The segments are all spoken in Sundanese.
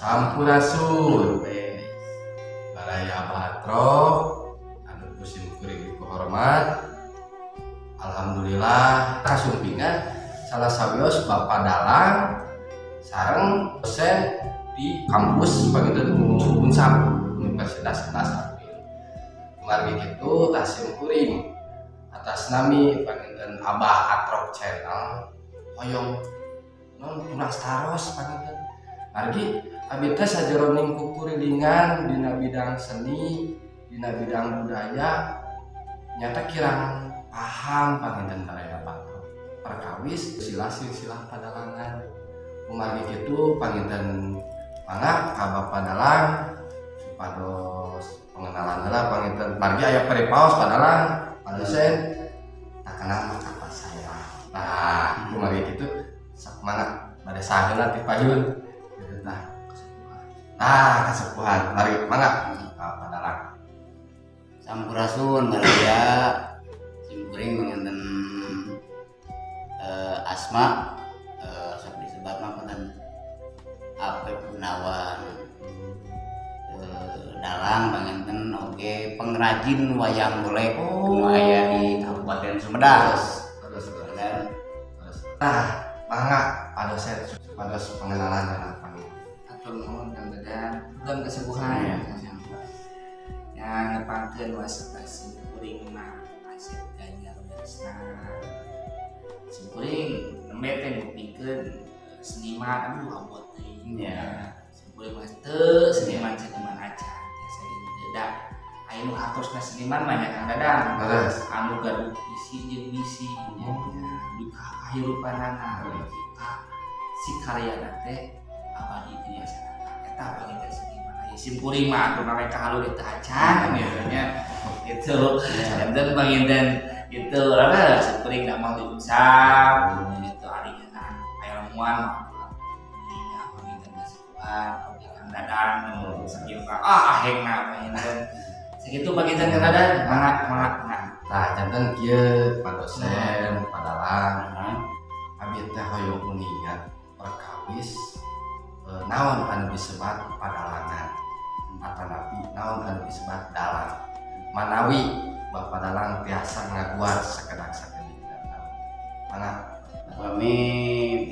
Sampurasun. Baraya Batrok anu ku simkuring dihormat. Alhamdulillah kasumpingan salah sawios Bapak Dalang sareng dosen di kampus panginten Unsap, Universitas Sebelas April. Kumargi kitu tah, simkuring atas nami panginten Abah Atrok Channel hoyong non tunas taros panginten. Margi abi teh sajeroning kukurilingan dina bidang seni, dina bidang budaya, nyata kirang paham panginten, baraya Batrok, perkawis silsilah silsilah padalangan. Kumargi kitu panginten, mangga ka Bapak Dalang supados pengenalan heula panginten. Margi aya peripaos Pak Dalang, Pak dosen, tak kenal maka tak sayang. Nah, kumargi kitu sok mangga bade saheula ti payun gitu tah. Nah, kasepuhan, mari mangga ka Pak Dalang. Sampurasun, baraya. Simkuring panginten asma sok disebat mah panginten Apep Gunawan, dalang panginten oge pengrajin wayang golek nu aya di Kabupaten Sumedang. Terus terus terus. Dan terus. Nah, mangga Pak dosen supados pengenalan dan apa? Hatur nuhun, Kang Dadan dan kesepuhan. Yang nepangkeun wasta simkuring mah Asep Ganjar Wirsna. Simkuring nembe teh ngupingkeun seniman, aduh, abot teuing. Simkuring mah teu seniman-seniman acan tiasa henteu, da aya nu hartosna seniman mah nya, Kang Dadang, anu gaduh visi jeung misi nya, duka kahirupanana, duka si karyana teh abadi di masyarakat, eta panginten seniman. Aya simkuring mah atuh namanya kahalu teu acan gitu nya, gitu. Janten panginten gitu lah, simkuring damel di Unsap gitu, ari ilmuwan mah alhamdulillah panginten kasepuhan oge Kang Dadang nu sakieu ahengna panginten. Sakitu panginten, Kang Dadang. Mangga, mangga, mangga. Nah, janten kieu, Pak dosen, Pak Dalang, abi teh hoyong uninga perkawis naon anu disebat padalangan atanapi naon anu disebat dalang. Manawi Bapak Dalang tiasa ngaguar sakedak sakedik. Mangga. Kami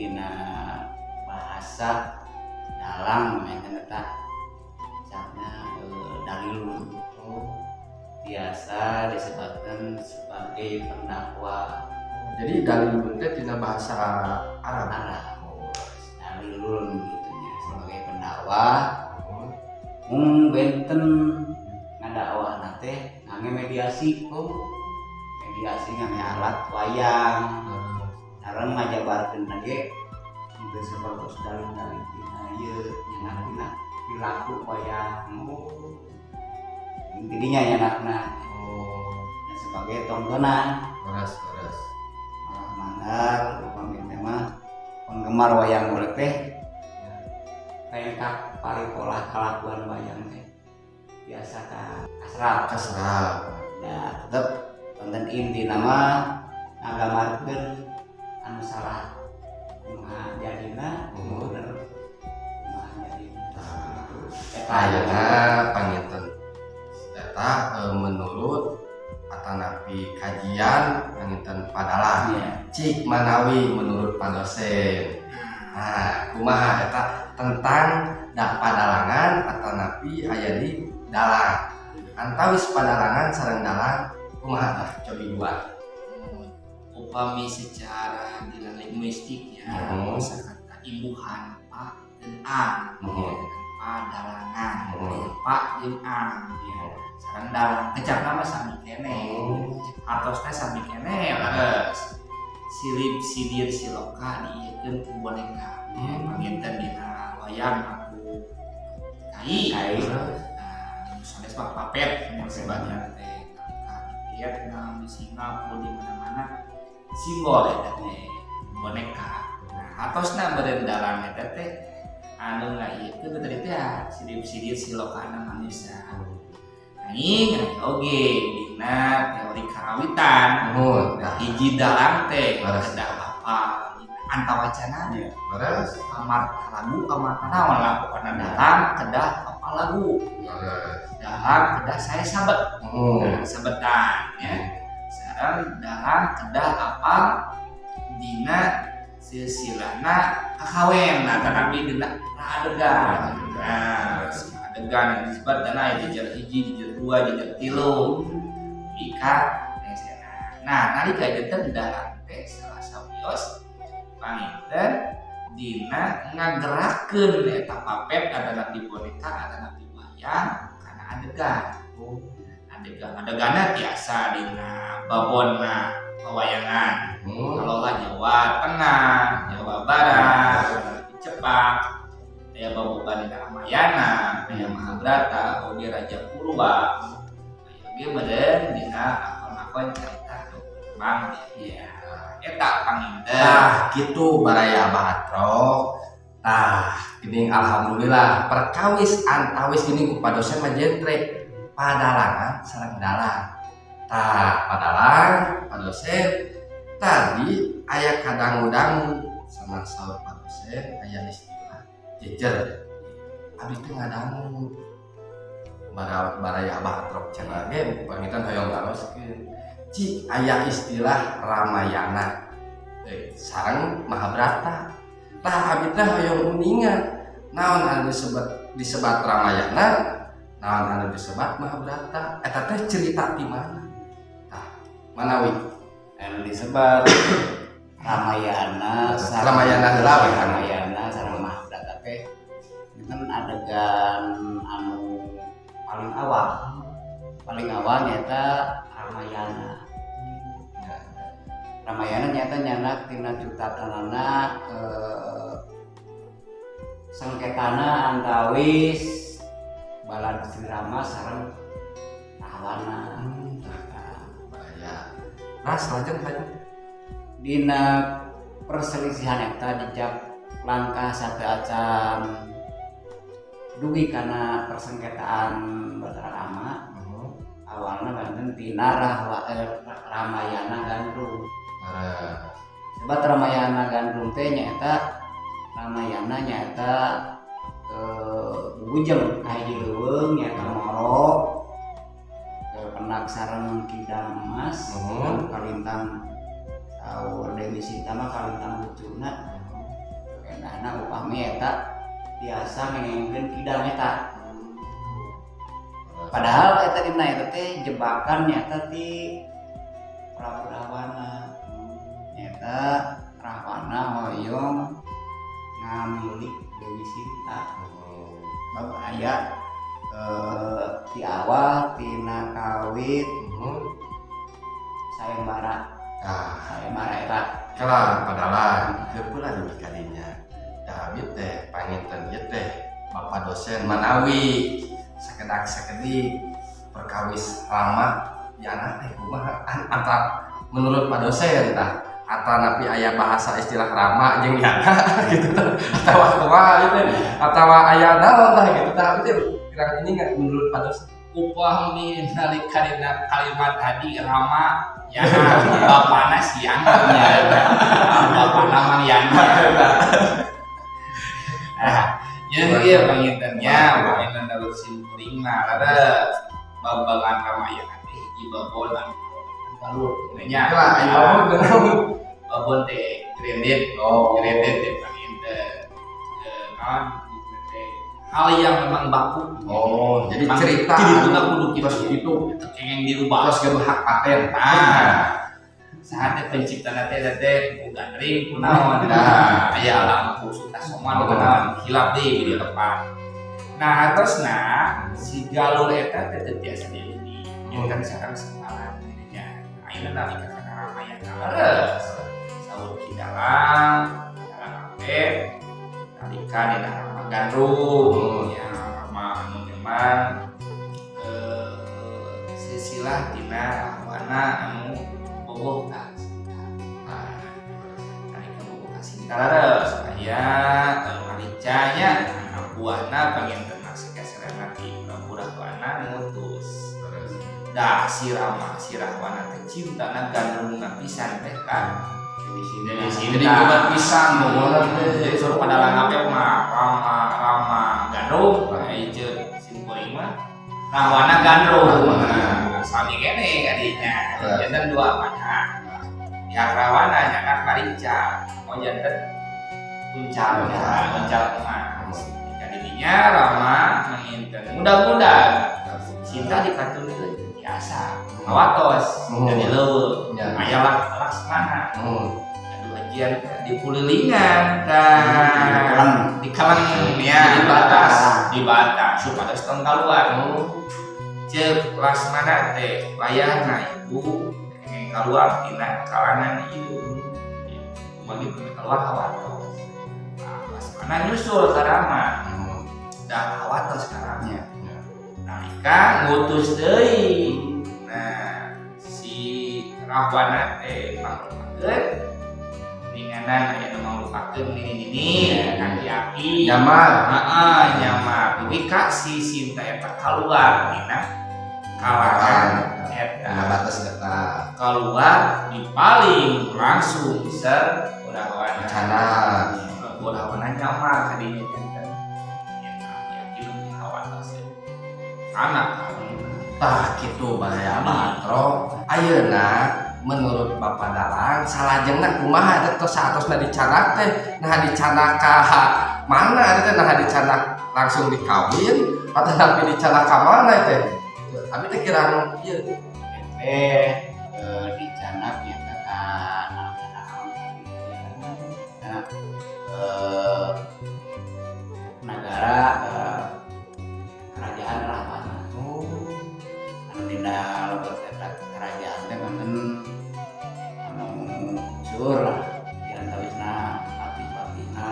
tina bahasa dalang panginten eta capna dalilun, biasa disebutkan sebagai pendakwah. Jadi dalilun teh tina bahasa Arab. Arab. Dalilun gitu nya, sebagai pendakwah, mung benten ngadakwah teh ngangge mediasi. Mediasi ngangge alat wayang sareng ngajabarkeun ge henteu sapertos dalil-dalil tina ieu nyandak tina perilaku wayang. Intinya nyandakna dan sebagai tontonan. Leres, leres. Malah manggar upami teh mah penggemar wayang golek teh kayak paripolah kalakuan wayang teh biasa ka kasrap. Kaserap. Ya, tetep konten inti nama ngagambarkeun anu salah kumaha jadina, bener kumaha jadina. Eta. Ayeuna panginten eta menurut atanapi kajian panginten padalang. Cik manawi menurut Pak dosen. Nah, kumaha eta tentang dak padalangan atanapi aya di dalang? Antawis padalangan sareng dalang kumaha tah, cobi dua? Upami secara dina linguistiknya, kata imbuhan pa dan ang, padalangan, pa jeung ang ya, sareng dalang kecap nama sami keneh, artosna sami keneh. Leres, silib sidir siloka diieukeun ku boneka ya, panginten dina wayang aku kai. Kai. Nah, nu sanes mah puppet sebenarnya teh. Nalika di Vietnam, di Singapura, di mana-mana simbol eta teh boneka. Nah, artosna meureun dalang eta teh anu ngaieukeun tadi teh silib sidir silokana manusia. Nanging oge dina teori karawitan, Muhun. Nah, hiji dalang teh Leres. kedah apal dina Antawacana. Leres. Amarta lagu, amarta naon lah, pokokna dalang kedah apal lagu. Dalang kedah saya sabet. Nah, sabetan ya. Sareng dalang kedah apal dina silsilahna kakawen, nah, tetapi dina adegan. Nah, adegan yang disebut dana ya jejer hiji, jejer dua, jejer tilu ika. Nah, nalika janten dalang teh salah sawios panginten dina ngagerakeun eta papet atanapi boneka atanapi wayang kana adegan. Adegan adeganna tiasa dina babonna pewayangan. Kalau lah Jawa Tengah, Jawa Barat, Cepak, aya babogan dina Ramayana, aya Mahabharata, oge Raja Purwa, aya oge meureun dina lakon-lakon carita Mang ya. Eta panginten. Tah, gitu baraya batrok. Tah, gini alhamdulillah perkawis antawis gini ku Pak dosen mah jentre padalangan sareng dalang. Tah, padalang, Pak dosen tadi aya kadang-udang sama saur Pak dosen aya istilah jejer. Abdi teh ngadangu baraya batrok channel ge panginten hoyong naroskeun. Cik aya istilah Ramayana sareng Mahabharata. Tah, abdi teh hoyong uninga naon anu disebat Ramayana, naon anu disebat Mahabharata, eta teh cerita di mana? Tah, manawi Anu disebat Ramayana sareng Ramayana heula we. Ramayana sareng Mahabharata teh kan adegan anu paling awal, paling awal nyata Ramayana. Ramayana nyata nyanak tina cutatanana sengketana antawis balad Sri Rama sareng Rahwana. Bahaya. Nah, selanjutnya lanjut. Dina perselisihan eta jejak langkah sateuacan dugi kana persengketaan Batara Rama awalna banten tina Ramayana Gandrung. Sebab Ramayana Gandrung teh nyaeta Ramayana nyaeta bujeng ka hiji leuweung, nyaeta moro penak sareng kidang emas. Kalintang saur Dewi Sinta mah kalintang lucuna endahna upami eta biasa ngengengkeun kidang eta, padahal eta dina eta teh jebakan nyata ti Prabu Rahwana. Nyata Rahwana hoyong ngamilik Dewi Sinta. Bab aya di awal tina kawit sayembara. Sayembara eta. Kala padalang heula di kadinya. Da abdi teh panginten ieu teh Bapak dosen manawi sakedak sakedik perkawis Rama yana teh kumaha antara menurut Pak dosen, tah atanapi aya bahasa istilah Rama jeung Yana gitu tah, atawa kumaha gitu, atawa aya naon tah gitu tah, abdi teh kirang ini nggak menurut Pak dosen. Upami nalika dina kalimat tadi Rama ya, bapana si Yana nya, bapana mang Yana. Nah, jeung ieu panginten nya, panginten alur simkuring mah leres babagan Ramayana teh hiji babon anu galur nya. Lah, aya babon naon? Babon teh kredit. Kredit teh panginten naon teh, hal yang memang baku. Oh, jadi Memang cerita kitu kudu kitu. Terus gitu. Itu kengeng dirubah. Terus gaduh hak paten. Ah, saat pencipta teh teh ku gandring kunaon. Nah. Aya lampu Sutasoma nu naon, hilap deui di lepat. Nah, terus nah si galur eta teh teu tiasa diundi kan sareng sepalan nya. Ayeuna nalika kana Ramayana, leres saur Ki Dalang, Dalang Apep, nalika dina Rama Gandrung ya, Rama anu memang silsilah tina Rahwana anu bogoh ka Sinta. Nah, nalika bogoh ka Sinta, leres aya Marica nya, anak buahna panginten sakeserana ti Prabu Rahwana ngutus. Dah si Rama, si Rahwana teh cintana gandrungna pisan teh ka Dewi Sinta. Dewi Sinta. Jadi kuat pisan pokoknya teh. Jadi suruh pada langapnya mah Rama Rama Gandrung, nah ieu simkuring mah Rahwana Gandrung. Nah, sami kene kadinya. Janten dua macam. Pihak Rahwana nyakan Marica, oh janten Uncal, ya, uncal emas. Kadinya Rama menginten mudah-mudah Sinta dikantunkeun biasa. Ngawatos jadi leuweung. Aya lah Laksmana. Aduh, ajian di pulilingan tah. Keleng. Di keleng ya. Di batas. Di batas supaya tong keluar. Ceuk Laksmana teh wayahna ibu keluar tina kalangan ieu bagi keluar hawatos. Nah, Laksmana nyusul ka Rama dah hawatos ka Rama. Nalika ngutus deui, nah si Rahwana teh mangrupakeun ninganan aya nu mangrupakeun nini-nini aki-aki. Nyamar. Heeh, nyamar dugi ka si Sinta eta kaluar tina kalangan eta. Nah, batas eta. Keluar dipaling langsung ser Rahwana. Rencana. Rahwana nyamar kadinya janten eta aki-aki nu hawatos anak. Tah kitu baraya Abah Atro. Ayeuna menurut Bapak Dalang salajengna kumaha eta tos saatosna dicanak teh? Nah, dicanak ka mana eta teh? Nah, dicanak langsung dikawin atau tapi dicanak ka mana teh? Abi teh kirang ieu. Eh, dicanak nyata ka nah, negara kerajaan Rahwana. Anu dina lebet eta kerajaan teh banten anu sur lah di antawisna pati-patina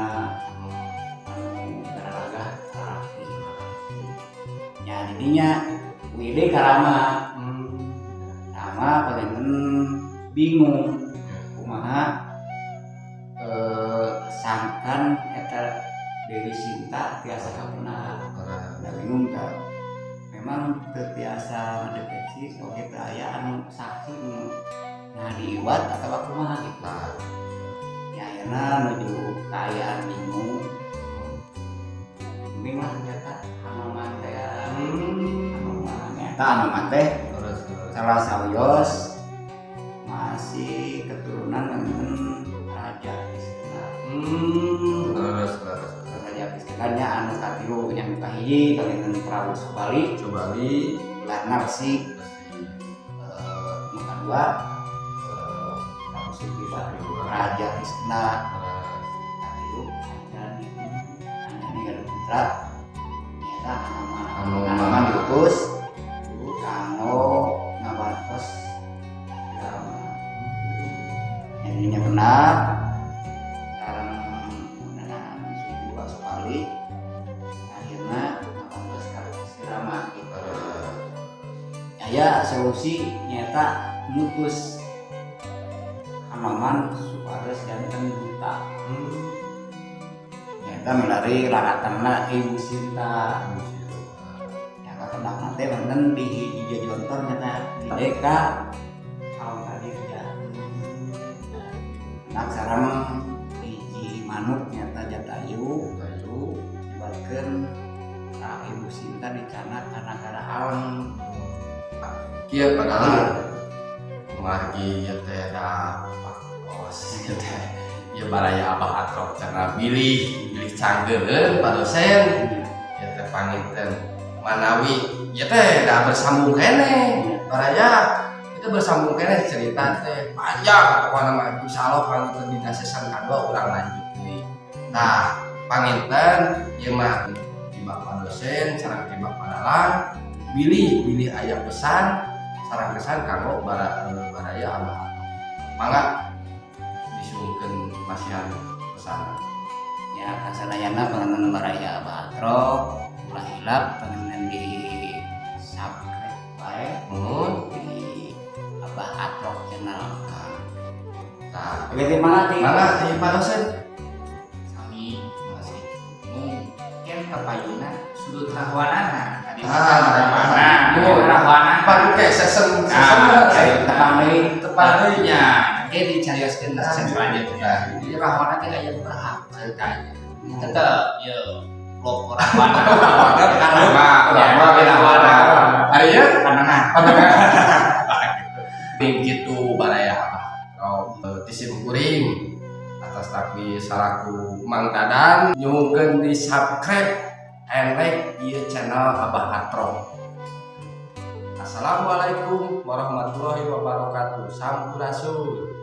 anu gararagah lalaki nya didinya wide ka Rama. Rama panginten bingung kumaha sangkan eta Dewi Sinta tiasa kapendak. Da bingung teh memang teu tiasa ngedeteksi oge teu aya anu saksi nu nah diiwat atau kumaha gitu. Ya akhirna nuju kaayaan bingung mending lah nyata Hanoman teh. Hanoman nyata Hanoman teh Terus terus. Salah sawios masih keturunan wonten Raja Kistna. Terus terus. Raja Kistna nya anu katilu nya nu kahiji panginten Prabu Subali. Subali. Gelarna Resi. Nu kadua Prabu Sugriwa, Raja Kistna. Katilu Anjani. Anjani gaduh putra nyata Hanoman. Hanoman. Hanoman diutus kanggo ngabantos Rama. Jadinya benar sareng undangan Sugriwa Subali akhirnya ngabantos ka si Rama gitu. Aya solusi nyata ngutus Hanoman supados janten duta. Nyata milari laratanna Ibu Sinta. Ya kapendakna teh wonten di hiji jontor nyata di Deka Alkadirja. Anak sareng hiji manuk nyata Jatayu nyebatkeun ka Ibu Sinta dicanak ka nagara Aleng. Kieu padahal margi ieu teh da waktos ieu teh ieu baraya Abah Atrok cenah bilih bilih canggeureun Pak dosen ieu teh panginten manawi ieu teh da bersambung keneh baraya itu bersambung keneh cerita teh panjang pokokna mah. Insyaallah panginten dina season kadua urang lanjut deui. Nah, panginten ieu mah di Bapak dosen sareng di Bapak Dalang bilih bilih aya pesan sareng kesan kanggo baraya Abah Atrok, mangga disuhunkeun masihan pesan. Ya, kasadayana panginten baraya Abah Atrok ulah hilap panginten di subscribe wae di Abah Atrok channel. Nah, Oke, mana ti? Mangga di Pak dosen. Sami masih mungkin kapayuna sudut rahwanana tadi. Ah, Rahwana. Oh. Rahwana. Pak, oke, season season. Nah, Tepang deui. Tepang deui. Nya. Engke dicarioskeun season selanjutnya. Jadi Rahwana teh aya berhak ceritanya. Tetep ye pelopor Rahwana. Rahwana, Rahwana. Rahwana. Ari ya Panengan. gitu baraya Abah. Oh, ti sim kuring atas tapi salaku Mang Dadan nyuhunkeun di subscribe and like ieu channel Abah Atro. Assalamualaikum warahmatullahi wabarakatuh. Sampurasun.